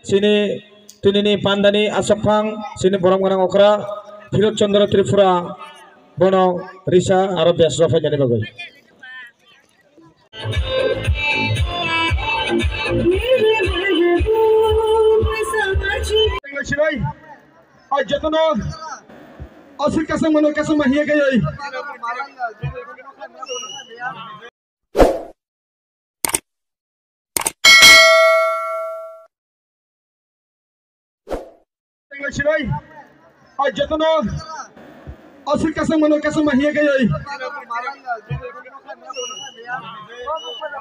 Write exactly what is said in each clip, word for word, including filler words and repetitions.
Chini, tinini pandani aswkphang, chini borom gwnang okra, Philip Chandra Tripura, bono risa aro bes rok phainani bagwi. Sinai, a jotono aswk kasang mano kasang ma hiya gayoi. Sinai, a jotono aswk kasang mano kasang ma hiya gayoi.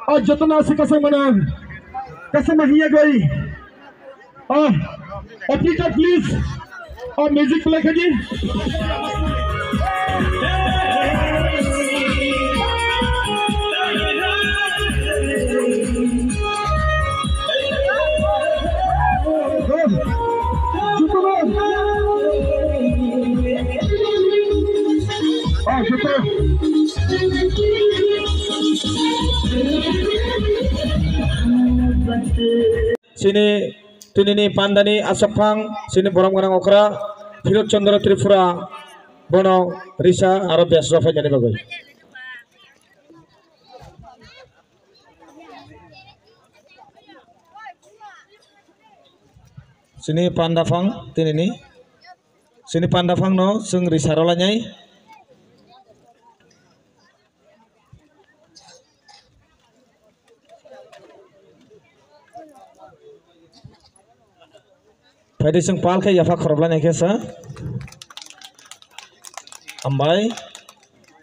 A jotono aswk kasang mano kasang ma hiya gayoi. Ah, operator, please. Ah, music play khaji. Ah, joto. Chini, tinini pandani aswkphang, chini borom gwnang okra, Philip Chandra Tripura, bono risa aro bes rok phainani bagwi. Chini panda phang, tinini, chini panda phangno chwng risa rwlainai. Phaidi chwng pal khe yapha khoroplai nai khe sa. Hambai.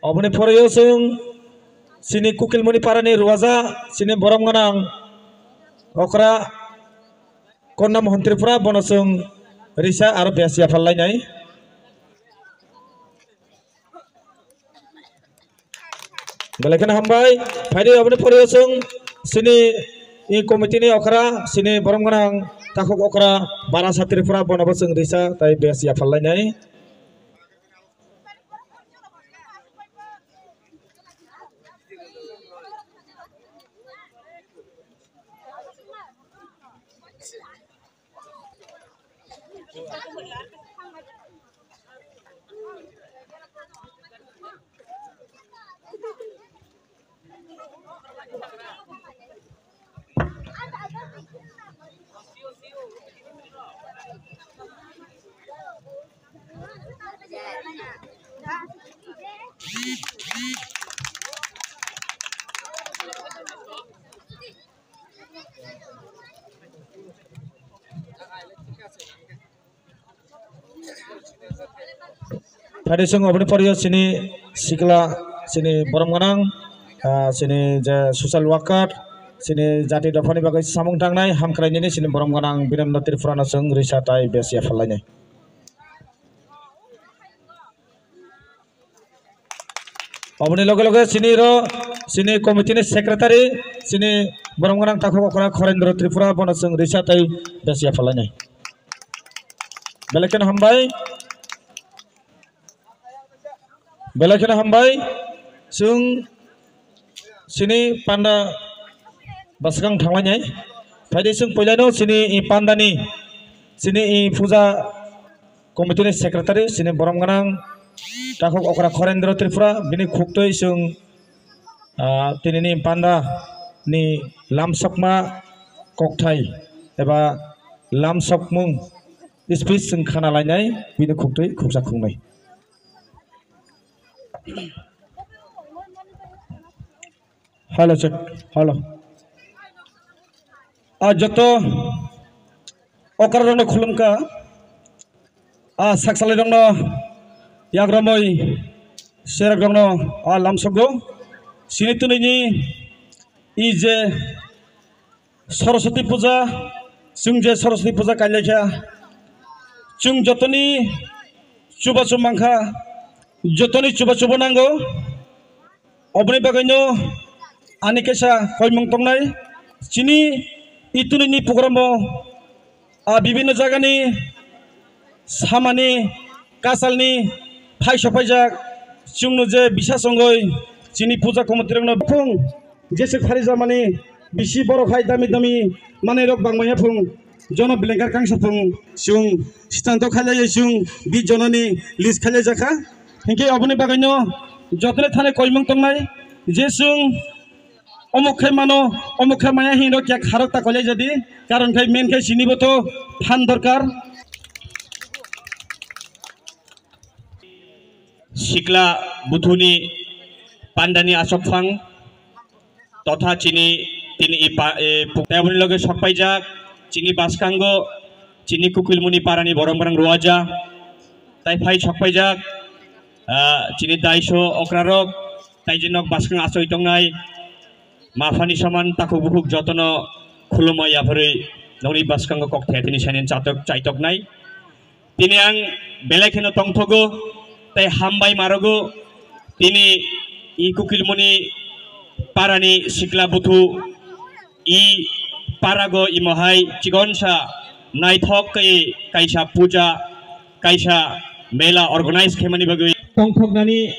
Oboni phorio chwng chini Kukilmuni parani Ruaja, chini borom gwnang okra Konna Mohan Tripura, bono chwng risa aro bes yapharlai nai. Belai kheno hambai. Phaidi oboni phorio chwng chini i committee ni okra, chini borom gwnang takhuk okra Barasa Tripura, bono bo chwng risa tai bes yapharlai nai. Phaidi chwng oboni phorio chini sikla, chini borom gwnang, ah, chini je social worker, chini jati dophani bagwi samung tangnai, hamkrai nini chini borom gwnang Birendra Tripura no chwng risa tai bes yapharlai nai. Oboni loge loge chini ro, chini committee ni secretary, chini borom gwnang takhuk okra Khorendra Tripura, bono chwng risa tai bes yapharlai nai. Belai kheno hambai. Belai kheno hambai. Chwng chini panda bwskang thanglai nai. Phaidi chwng puilano chini i pandani, chini i puja committee ni secretary, chini borom gwnang takhuk okra Khorendra Tripura, bini khuktwi chwng, ah, tinini panda ni lamsokma kokthai eba lamsokmung speech chwng khana lainai, bini khuktwi khuksa khungnwi. Hello, check. Hello. A joto okra rokno khulumkha. A saksalai rokno yagromoi serek rokno a lamsogo. Sini tunini i je Saraswati puja, chwng je Saraswati puja kailaikha, chwng jotoni chubachu mankha, jotoni chubachubo nango. Oboni bagwino ani kaisa koimung tongnai, chini itunini programo a bibinno jagani samani kasalni phai sophaijak chwngno je bisas wngwi chini puja committee rokno phung jeswk phari jamani bisi borok hai dami dami manwi rok bangmaya phung Jono blanket kangsa pung chwng sitanto khailaiya chwng bi jononi list khailaijakha. Hinkhe oboni bagwino jotoni thani koimung tongnai je chwng omuk khai mano, omuk khai maya hinwi khe kharok ta koilai jadi. Karon khai main khai chini bo to phan dorkar. Sikla buthuni pandani asokphang totha chini tini ipa, e, pu-, tei aboni loge sokpaijak chini bwskango chini Kukilmuni parani borok borang Ruaja tei phai sokpaijak, ah, chini daiso okrarok tei je nok bwskang achoi tongnai maphani soman takhuk bukhuk jotono khulumwi yapharwi nokni bwskango kok thaya tini sainin chatok chaitoknai. Tini ang belai kheno tongthogo tei hambai marogo. Tini i Kukilmuni parani sikla buthu i parago imo hai chikonsa naithok khe kaisa puja, kaisa mela organize khaimani bagwi tongthoknani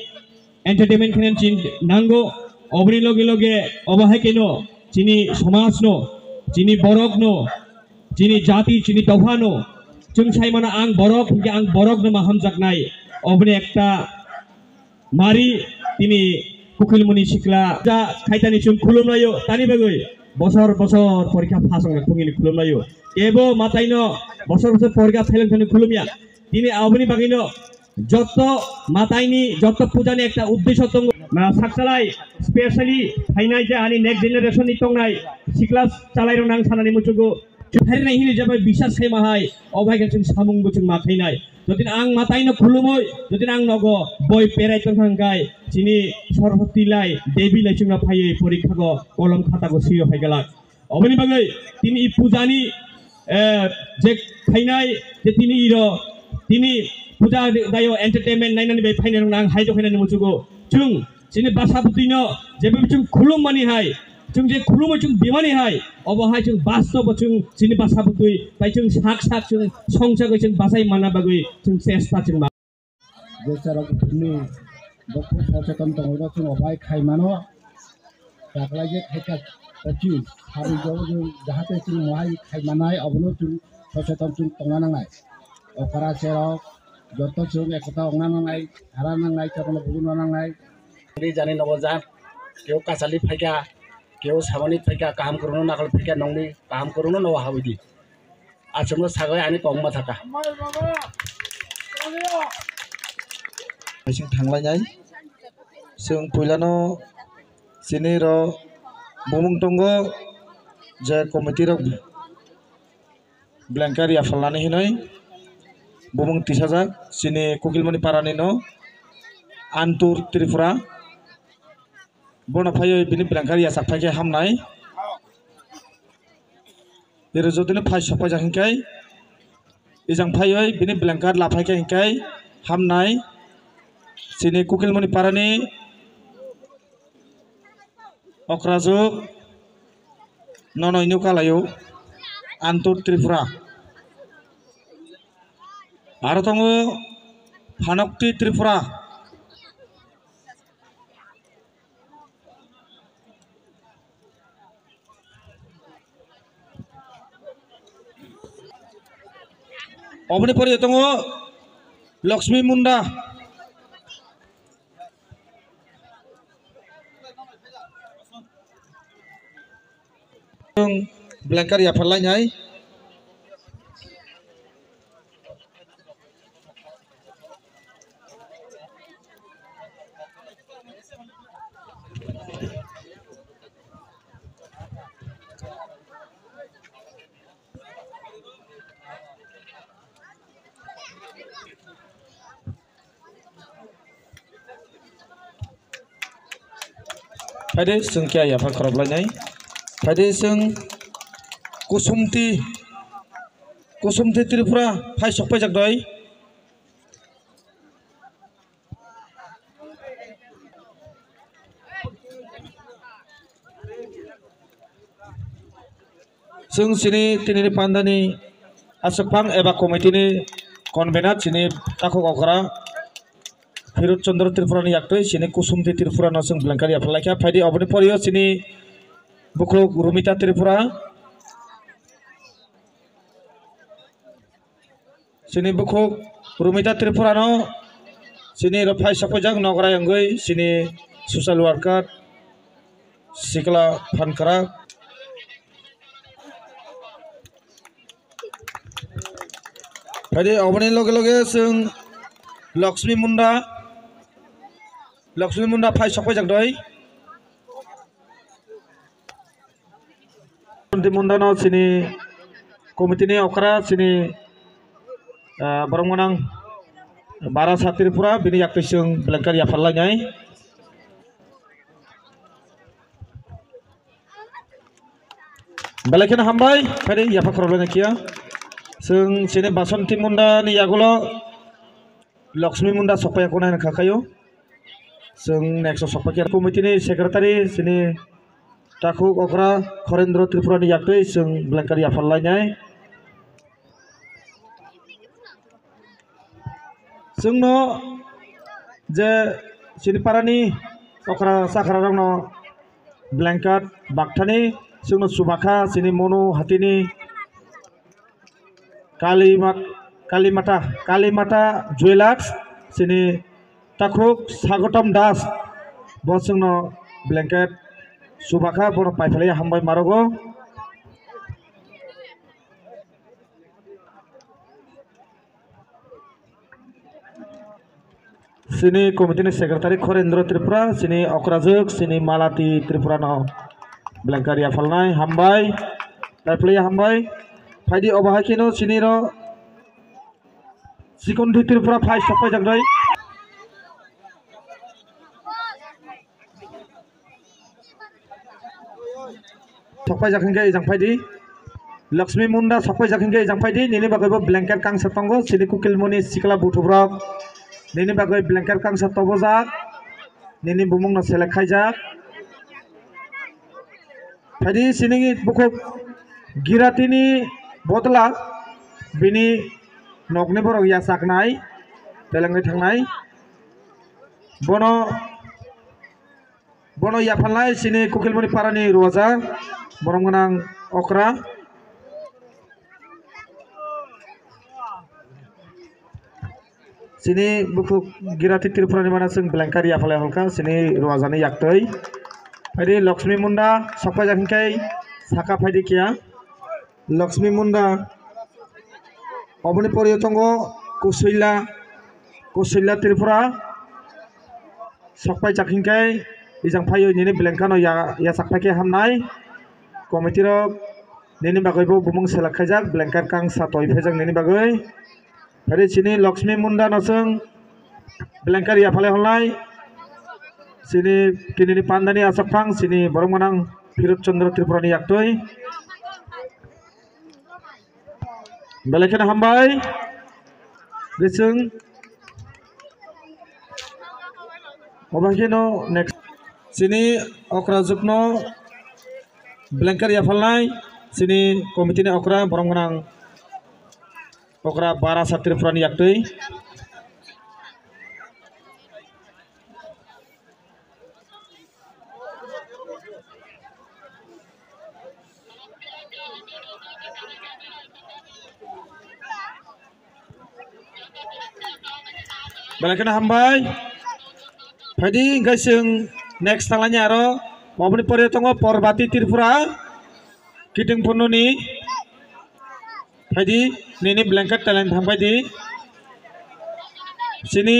entertainment khe chin nango. Oboni loge loge obo hai keno chini somajno, chini borokno, chini jati, chini dophano chwng sai mano ang borok, hinkhe ang borokno ma hamjaknai. Oboni ekta mari tini Kukilmuni sikla ja khaitani chwng khulumlaio, tani bagwi bosor bosor porikha phasongni phungini khulumlaio. Ebo mataino bosor bosor porikha phelengthani khulumya. Tini aboni bagwino joto mataini, joto pujani ekta uddesho tongo. Na sakchalai specially phainai je ani next generation ni tongnai sikla chalairok nang sanani muchugo. Chupharinai hini jabai bisas khaima hai, obo hai khe chwng samung bo chwng ma khainai. Jodi ang mataino khulumoi, jodi ang nogo boi perai tongkha hwnkhe chini Saraswati lai, Devi lai chwngno phaiwi porikha go kolom khata go swiyo phai galak. Oboni bagwi tini i pujani, eh, je khainai, je tini iro, tini puja dayo entertainment nainani bai phainai rok nang hai to khainani muchugo. Chwng chini basa bwtwino jeba chwng khulum mani hai, chwng je khulumo chwng bimani hai, obo hai chwng bastobo chwng chini basa bwtwi bai chwng sak sak chwng songchagwi chwng bachai manna bagwi chwng chesta chwng ma. Je chwrairok buphuruni buphur socheton tongwi chwng obo hai khai mano. Taklai je khaika kochi sari jabo jahate chwng mohai khai manai, obono chwng socheton chwng tongna nangnai. Okra cherok joto chwng ekota ongna nangnai, hara nangnai, chokno bugurna nangnai. Ri jani nogo ja, keu kachali phaika, keu samani phaika, kaham kwrwngno nakal phaika, nongni kaham kwrwngno nogo habwi di. Aswkno sagwi ani kok ma thaka. Bising thanglainai. Chwng puilano chini ro bumung tongo je committee rok blanket yapharlani hinwi bumung tisajak chini Kukilmani parani no Antur Tripura. Bono phaiwi bini blanket yachak phaikhe hamnai. Iro jotoni phai sokpaijak hinkhe, ejang phaiwi bini blanket laphaikhe hinkhe hamnai. Chini Kukilmani parani okrajuk nono hino kalaio Antur Tripura. Aro tongo Phanokti Tripura. Oboni pore tongo Lakshmi Munda. Blanket yapharlainai. Phaidi chwng khe yapha khorok lainai. Phaidi chwng Kusumti, Kusumti Tripura phai sok paijak doi. Chwng chini tinini pandani aswkphang eba committee ni convener chini takhuk okra Phirot Chandra Tripura ni yaktwi chini Kusumti Tripura no chwng blanket yapharlaikha. Phaidi oboni porio chini bukhuk Rumita Tripura. Chini bukhuk Rumita Tripura no chini rok phai sokphaijak nograi wngwi chini social worker sikla phankra. Phaidi oboni loge loge chwng Lakshmi Munda, Lakshmi Munda phai sokphaijak doi. Munda no chini committee ni okra chini, ah, borok gwnang Barasa Tripura bini yaktwi chwng blanket yaphar lainai. Belai kheno hambai, phaidi yapha khorok lainai kiya. Chwng chini Basanti Munda ni yagulo Lakshmi Munda sokpaiya konai wngkha khaio. Chwng next o sokpaiya committee ni secretary chini takhuk okra Khorendra Tripura ni yaktwi chwng blanket yaphar lainai. Chwngno je chini parani okra chakra rokno blanket bakthani chwngno chubakha chini Monu Hatini Kalimat-, Kalimata, Kalimata Jewelers chini takhuk Sagotom Das bo chwngno blanket chubakha bono paiphalai hambai marogo. Chini committee ni secretary Khorendra Tripura, chini okrajwk, chini Malati Tripura no blanket yaphalnai, hambai, paiphalai hambai. Phaidi obo hai kheno chini ro Chikon Tripura phai sokphaijak doi. Sokpaijak hinkhe ejang phaidi. Lakshmi Munda sokpaijak hinkhe ejang phaidi. Nini bagwi bo blanket kangsa tongo. Chini Kukilmuni sikla buthubrok. Nini bagwi blanket kangsa tobojak. Nini bumungno select khaijak. Phaidi chini bukhuk Giratini bodla bini nokni borok yachaknai, telengwi thangnai. Bono Bono yaphalnai chini Kukilmuni parani ruwaja, borom gwnang okra. Chini bukhuk Girati Tripurani mana chwng blanket yaphalai holkha chini ruwajani yaktwi. Phaidi Lakshmi Munda sokpaijak hinkhe saka phaidi kiya. Lakshmi Munda. Oboni pore tongo Kusuila, Kusuila Tripura. Sokpaijak hinkhe ejang phaio nini blanket no ya, yachak phaikhe hamnai. Committee rok nini bagwi bo bumung select khaijak, blanket kangsa toi phaijak nini bagwi. Phaidi chini Lakshmi Munda no chwng blanket yaphalai holnai. Chini kinini pandani achak phang, chini borom gwnang Phirot Chandra Tripurani yaktwi. Belai kheno hambai. Bising. Obo kheno next. Chini okrajwkno blanket yaphalnai. Chini committee ni okra borom gwnang okra Barasa Tripurani yaktwi. Belai kheno hambai. Phaidi hinkhe chwng next thanglani aro oboni pore tongo Porbati Tripura. Kiting phununi. Phaidi nini blanket talent thangpaidi. Chini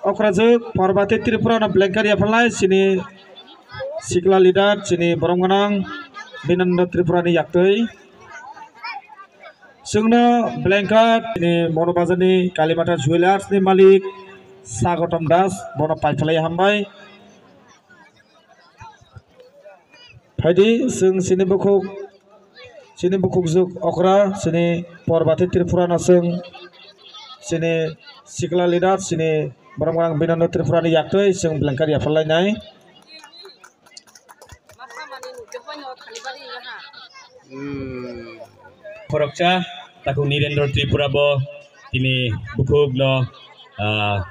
okrajwk Porbati Tripura no blanket yaphalnai chini sikla leader chini borom gwnang Binanda Tripura ni yaktwi. Chwngno blanket chini Mono Bazar ni Kalimata Jewelers ni malik Sagotom Das bono paiphalai hambai. Phaidi chwng chini bukhuk, chini bukhukjwk okra, chini Porbati Tripura no chwng, chini sikla leader, chini borom gwnang Binanda Tripura ni yaktwi chwng blanket yapharlainai. Hmm. Khoroksa takhuk Nirendra Tripura bo tini bukhuk no, ah,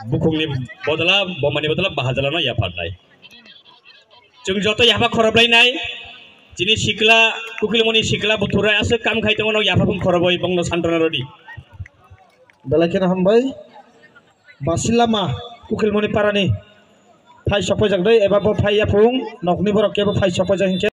bukhuk ni bodol o, bomani bodol o bahajala no yapharnai. Chwng joto yapha khoroplainai. Chini sikla, Kukilmuni sikla buthurai aswk kam khai tongo, no yapha phung khoroboi bongno santona rodi. Belai kheno hambai. Basilama Ukilmoni parani phai sokpaijak dei, eba bo phai yaphung nokni borok kebo phai sokpaijak hinkhe.